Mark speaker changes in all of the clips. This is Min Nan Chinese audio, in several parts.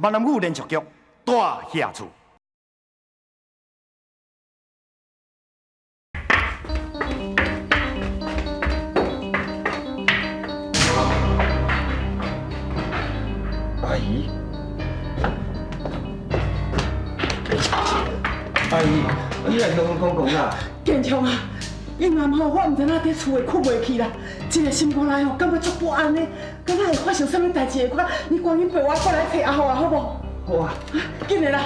Speaker 1: 闽南语连续剧《大侠厝》。
Speaker 2: 阿姨，阿姨，你来同我讲讲啊！
Speaker 3: 建昌啊，隐暗吼，我毋知影伫厝会睏袂去啦，一个心肝内吼，感觉足不安的，敢若会发生啥物代志的款。你赶紧陪我过来揣阿福啊，好无？
Speaker 2: 好啊。
Speaker 3: 紧来啦，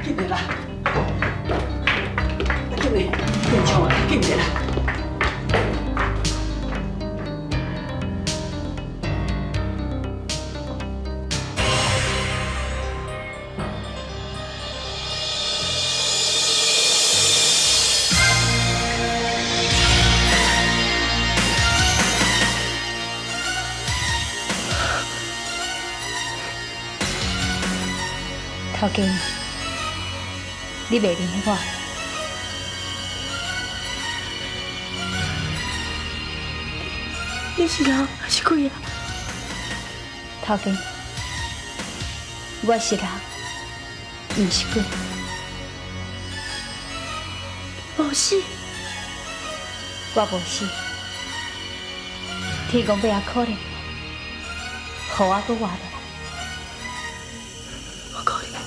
Speaker 3: 紧来啦，紧来，建昌啊，紧来啦。
Speaker 4: 头家，你袂认得我？
Speaker 5: 你是人还是鬼啊？
Speaker 4: 头家，我是人，毋是鬼。
Speaker 5: 无死？
Speaker 4: 我无死。天公伯也可怜，予我阁活落来。
Speaker 5: 无可能，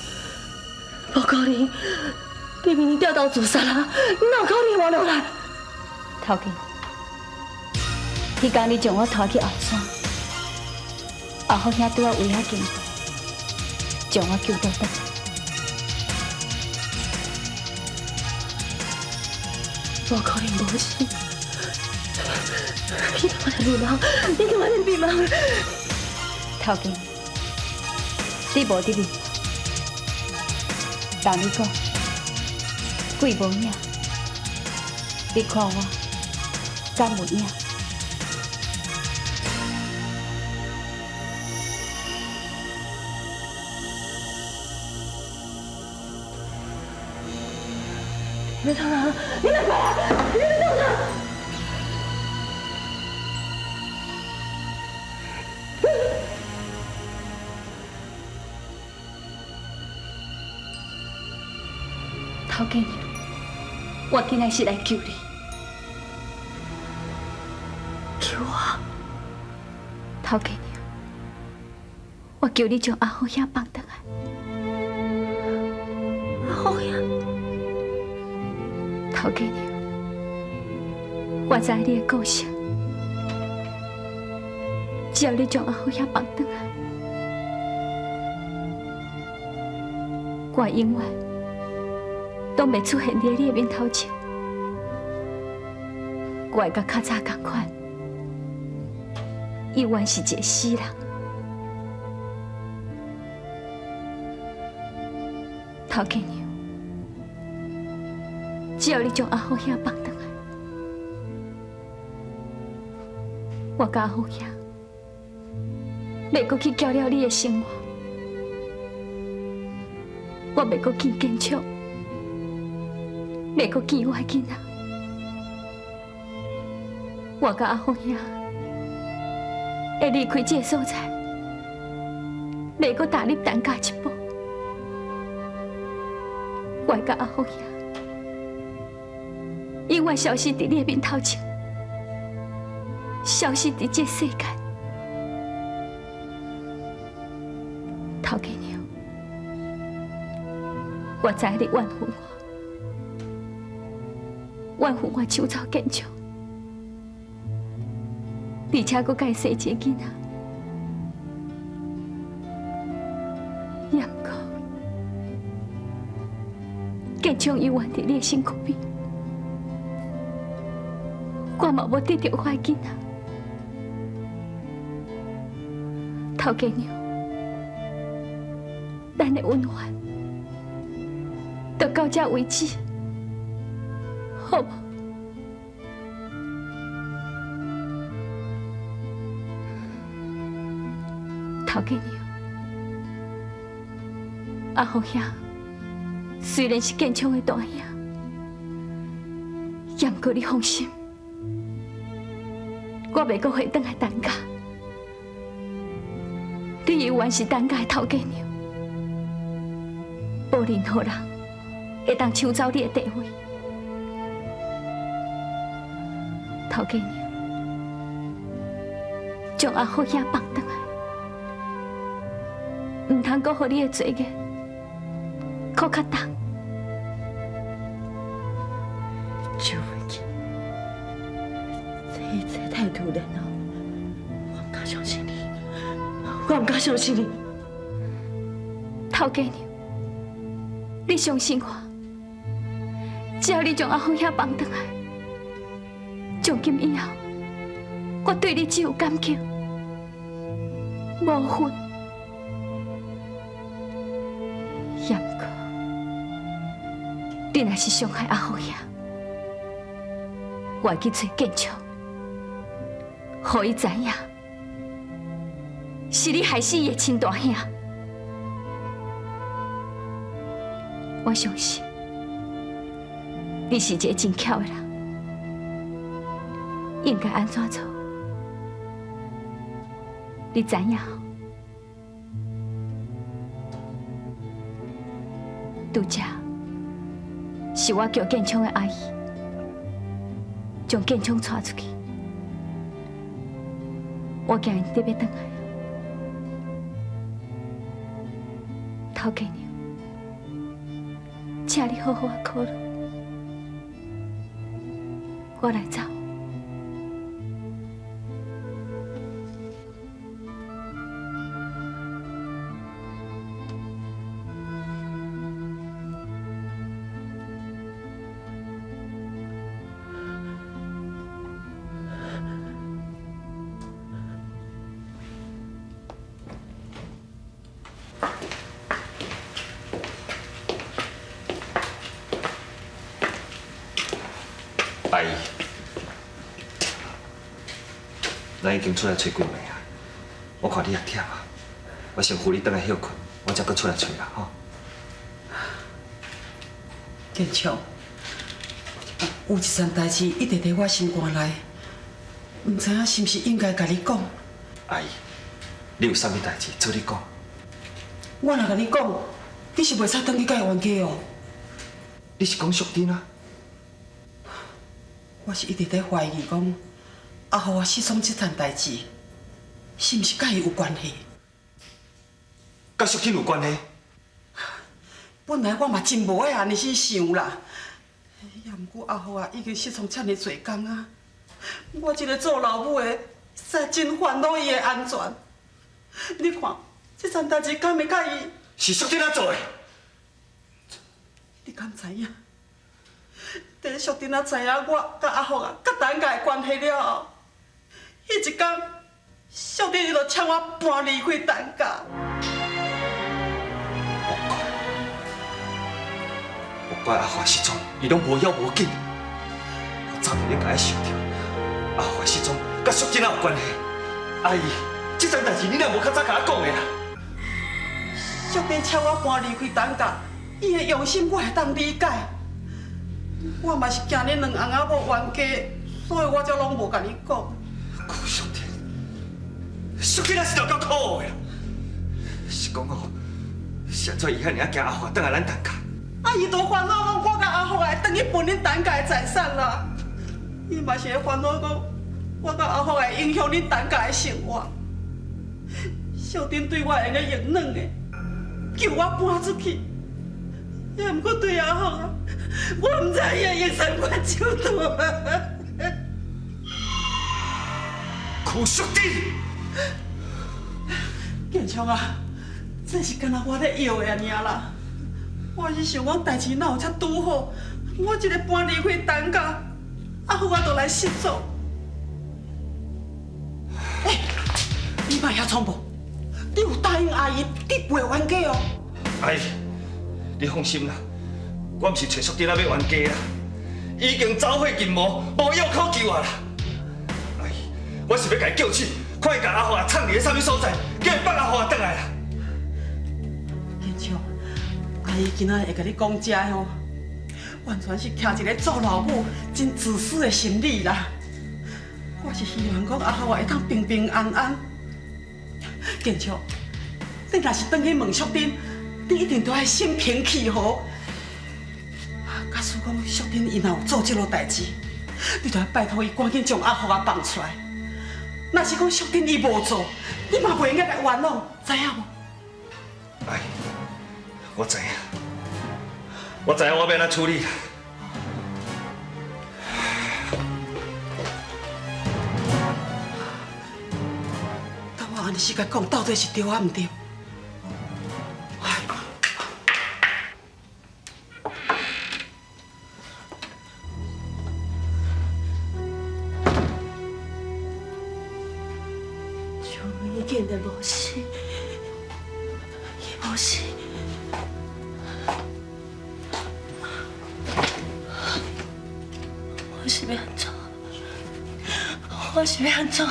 Speaker 5: 无可能！你明明吊刀自杀啊，你哪有可能活落来？
Speaker 4: 头家，彼工你将我拖去后山，阿福兄拄仔为遐经过，将我救倒转来。
Speaker 5: 无可能无死！你干嘛在迷茫？你干嘛在迷茫？
Speaker 4: 头家，你无伫迷茫。人咧讲，鬼无影，你看我，敢有影？
Speaker 5: 你别动啊！你别过来！你别动啊！
Speaker 4: 头家娘，我今仔是来救你。
Speaker 5: 救我？
Speaker 4: 头家娘，我求你将阿福兄放转来。
Speaker 5: 阿福兄？
Speaker 4: 头家娘，我知你的个性，只要你将阿福兄放转来，我永远都袂出现伫你的面头前。我会佮较早仝款，永远是一个死人。头家娘，只要你将阿福兄放转来，我佮阿福兄袂阁去搅了你的生活，我袂阁见建昌，袂阁见我的囡仔，我佮阿福兄会离开这个所在，袂阁踏入陈家一步。我会佮阿福兄永远消失伫你的面头前，消失伫这世间。头家娘，我知你怨恨我，怨恨我抢走建昌，而且阁共伊生一个囡仔。也毋过，建昌永远伫你的身躯边，我嘛无得著我的囡仔。头家娘，咱的恩怨就到这为止，好无？头家娘，阿福兄虽然是建昌的大兄，也毋过你放心，我袂阁回转来陈家。你你猶原是陳家的頭家娘，無任何人會當搶走你的地位。頭家娘，將阿福兄放轉來，毋通閣予你的罪孽閣較重。
Speaker 5: 周慧琴，這一切太突然了，我毋敢相信你，我毋敢相信你。
Speaker 4: 頭家娘，你相信我，只要你將阿福兄放轉來，從今以後，我對你只有感激，無恨。也毋過，你若是傷害阿福兄，我會去揣建昌，予伊知影，是你害死伊的親大兄。我相信你是一个真巧的人，應該按怎做，你知影？拄才是我叫建昌的阿姨，將建昌帶出去，我驚𪜶得欲轉來。頭家娘，請你好好仔考慮，我來走。
Speaker 2: 阿姨，咱已經出來揣幾暝啊，我看你也忝啊，我先扶你轉來歇睏，我才閣出來揣啦，吼。
Speaker 3: 建昌，有一件代誌一直佇我心肝內，毋知影是毋是應該共你講。
Speaker 2: 阿姨，你有啥物代誌，做你講。
Speaker 3: 我若共你講，你是袂使轉去共伊冤家哦。
Speaker 2: 你是講淑珍啊？
Speaker 3: 我是一直佇懷疑講，阿福啊失蹤這層代誌，是毋是佮伊有關係？
Speaker 2: 佮淑珍有關係？
Speaker 3: 本來我嘛真無愛按呢去想啦，也毋過阿福啊已經失蹤遮爾濟工啊，我這個做老母的，實在真煩惱伊的安全。你看，這層代誌敢會佮伊？
Speaker 2: 是淑珍仔做的。
Speaker 3: 你敢知影？佇淑珍仔知影我佮阿福啊佮陳家的關係了後，彼一工，淑珍伊就請我搬離開陳家。
Speaker 2: 無怪，無怪阿華失蹤，伊攏無要無緊。我早就應該想著，阿華失蹤佮淑珍仔有關係。阿姨，這樁代誌你若無較早共我講的啦？
Speaker 3: 淑珍請我搬離開陳家，伊的用心我會當理解。我嘛是驚恁兩翁仔某冤家，所以我才攏無共你講。
Speaker 2: 顧淑珍，淑珍仔是著夠可惡的啦！是講哦，是按怎伊遐爾仔驚阿華轉來咱陳家？
Speaker 3: 啊，伊就煩惱講我佮阿福會轉去分恁陳家的財產啦。伊嘛是會煩惱講我佮阿福會影響恁陳家的生活。淑珍對我會用用軟的，叫我搬出去。也毋過對阿福啊，我毋知伊會用啥物款手段。
Speaker 2: 柯淑珍，
Speaker 3: 建昌啊，這是敢若我咧藥的爾啦。我是想講代誌哪有遮拄好，我一个搬離開陳家，阿福啊就來失蹤。欸，你莫遐衝動，你有答應阿姨，你袂冤家哦。
Speaker 2: 阿姨，你放心啦，我毋是揣淑珍仔欲冤家啦，已經走火入魔，無藥可救啊啦。阿姨，我是欲共伊叫醒，看伊共阿華藏佇咧啥物所在，叫伊放阿華轉來啦。
Speaker 3: 建昌，阿姨今仔日會共你講這吼，完全是徛一个做老母真自私的心理啦。我是希望講阿華會當平平安安。建昌，你若是轉去問淑珍，你一定都愛心平氣和。假使講淑珍伊若有做這落代誌，你就愛拜託伊趕緊將阿福仔放出來。若是講淑珍伊無做，你嘛袂用該來冤枉，知影無？
Speaker 2: 哎，我知影，我知影我欲按怎處理。
Speaker 3: 等我按呢時共講，到底是對抑毋對？
Speaker 5: 伊竟然無死，伊無死，我是欲按怎？我是欲按怎？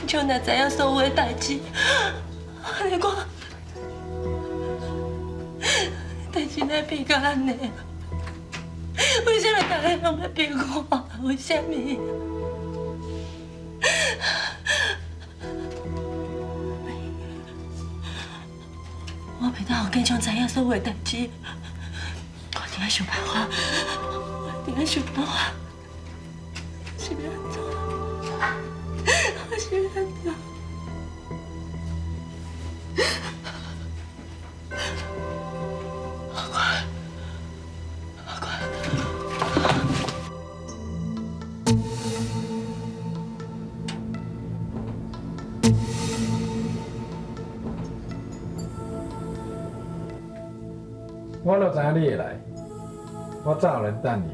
Speaker 5: 建昌若知影所有的代誌，按呢我代誌哪會變甲按呢？為啥物逐个攏欲逼我？為啥物？我袂當予建昌知影所有的代誌，我一定愛想辦法，我一定愛想辦法。是欲按怎？我是欲按怎？阿官，阿官。
Speaker 6: 我就知影你會來，我早就咧等你。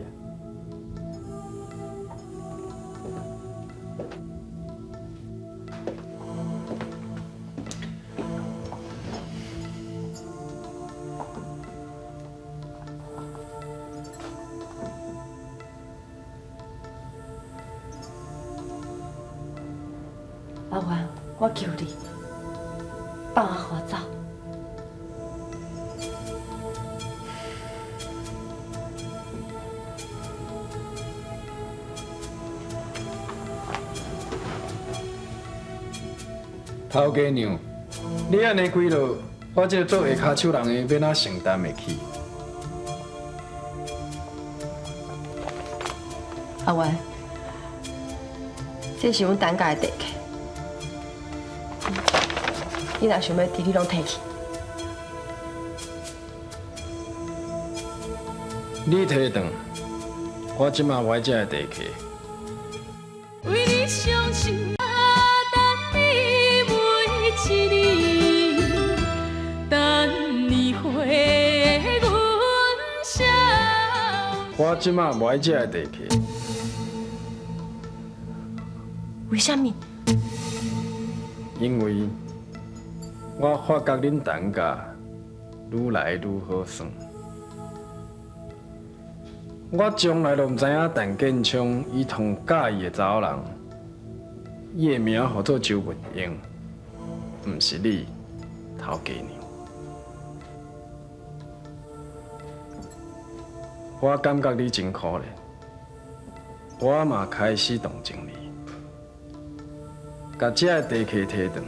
Speaker 5: 阿元，我求你，放阿華走。
Speaker 6: 頭家娘，你按呢規落，我這個做下跤手人的，欲按怎承擔會起？
Speaker 5: 阿元，這是阮陳家的地契，你若想欲挃，你攏提去。
Speaker 6: 你提轉，我這馬無愛這个地契。
Speaker 7: 為你傷心啊，等你每一年，等你回阮少。
Speaker 6: 我這馬無愛這个地契。
Speaker 5: 為啥物？
Speaker 6: 因為我發覺恁陳家愈來愈好耍。我從來都毋知影陳建昌伊同喜歡的查某人，伊的名號做周文英，毋是你頭家娘。我感覺你真可憐，我嘛開始同情你。共這个地契提轉，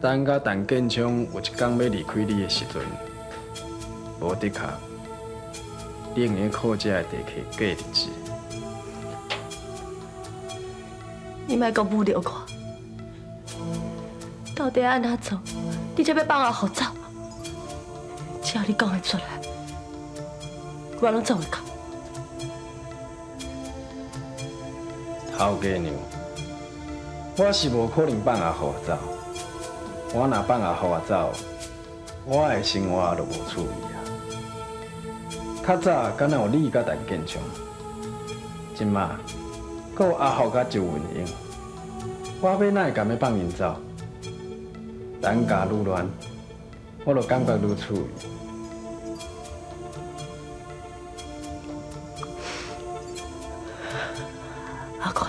Speaker 6: 等甲陳建昌有一天欲離開你的時陣，無的確，你會用靠這个地契過日子。
Speaker 5: 你莫閣侮辱我！到底按怎做，你才欲放阿福走？只要你講會出來，我攏做會到。
Speaker 6: 頭家娘，我是無可能放阿福走。我若放阿福走，我的生活就無趣味啊。較早敢若有你佮陳建昌，這馬閣有阿福佮周文英，我欲哪會甘欲放𪜶走？陳家愈亂，我就感覺愈趣味。
Speaker 5: 阿寬，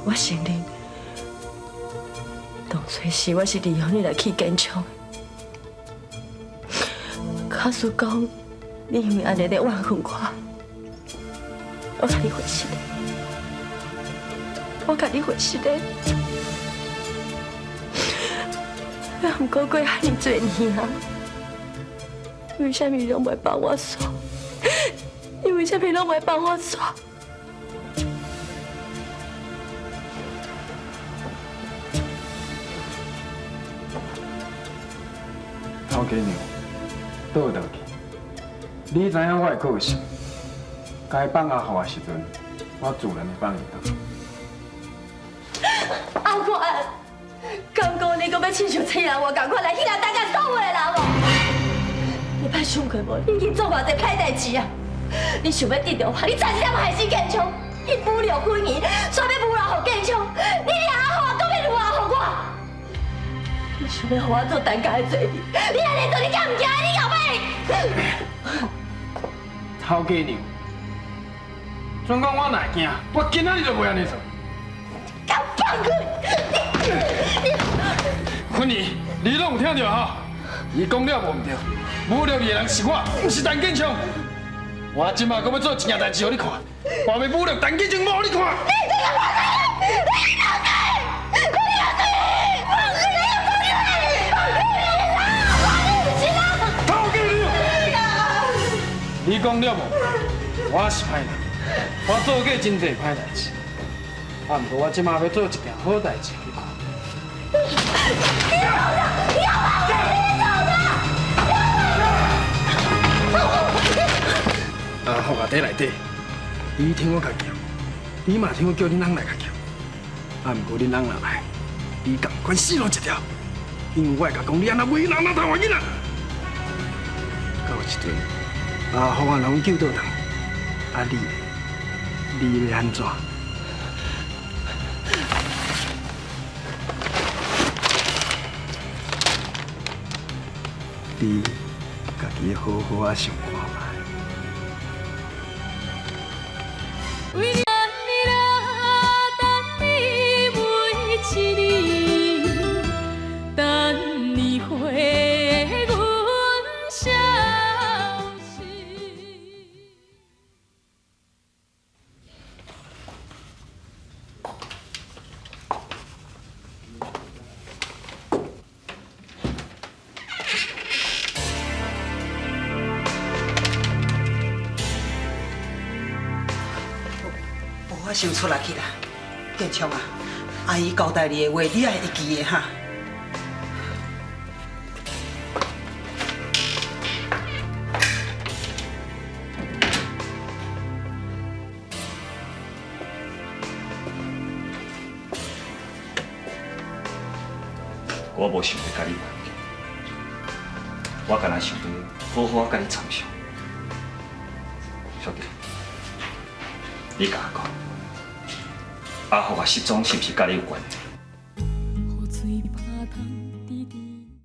Speaker 5: 我承認，當初時我是利用你來去建昌的。假使講你因為按呢咧怨恨我，我共你回實的，我共你回實的。也毋过过遐尔濟年啊，為啥物攏袂放我煞？你為啥物攏袂放我煞？
Speaker 6: 頭家娘，倒轉去，你知影我的個性，該放阿福的時陣，我自然會放伊轉去。
Speaker 5: 阿權，敢講你閣欲親像妻人我仝款來彼個大家所有的人無？你捌想過無？你已經做偌濟歹代誌啊！你想欲得著我，你差一點害死建昌，去侮辱芬兒，煞欲侮辱予建昌，你連阿福閣欲侮辱予我？你想欲予我做陳家的罪人？你按呢做，你敢毋驚？你後擺？
Speaker 6: 頭家娘，准講我若會驚，我今仔日就袂按呢做。
Speaker 5: 敢放開！你
Speaker 6: 芬兒，你攏有聽著吼？伊講了無毋對，侮辱你的人是我，毋是陳建昌。我這馬閣欲做一件代誌予你看，我欲侮辱陳建昌，予你看。
Speaker 5: 你這個放開！你放開！你放開！放開！放開！放開！
Speaker 6: 頭家娘，你講了無？我是歹人，我做過真濟歹代誌，啊，毋過我這馬欲做一件好代誌予你看。
Speaker 5: 你走啦！你放開！你走啦！
Speaker 6: 阿福啊，佇內底，你聽我共叫，你嘛聽我叫恁翁來共叫。啊，毋過恁翁若來，你仝款死路一條，因為我會共講你按怎餵人老頭囡仔。到時陣，阿福啊，若救倒轉，啊你，你欲按怎？你家己好好仔想看覓。
Speaker 7: 為你啦，等你每一年，等你回阮消息。
Speaker 3: 我先出來去啦，建昌啊，阿姨交代你的話，你愛會記的哈。
Speaker 2: 我無想欲共你冤家，我干焦想欲好好仔佮你參詳。小弟，你共我講，阿福的失蹤是毋是佮你有關係？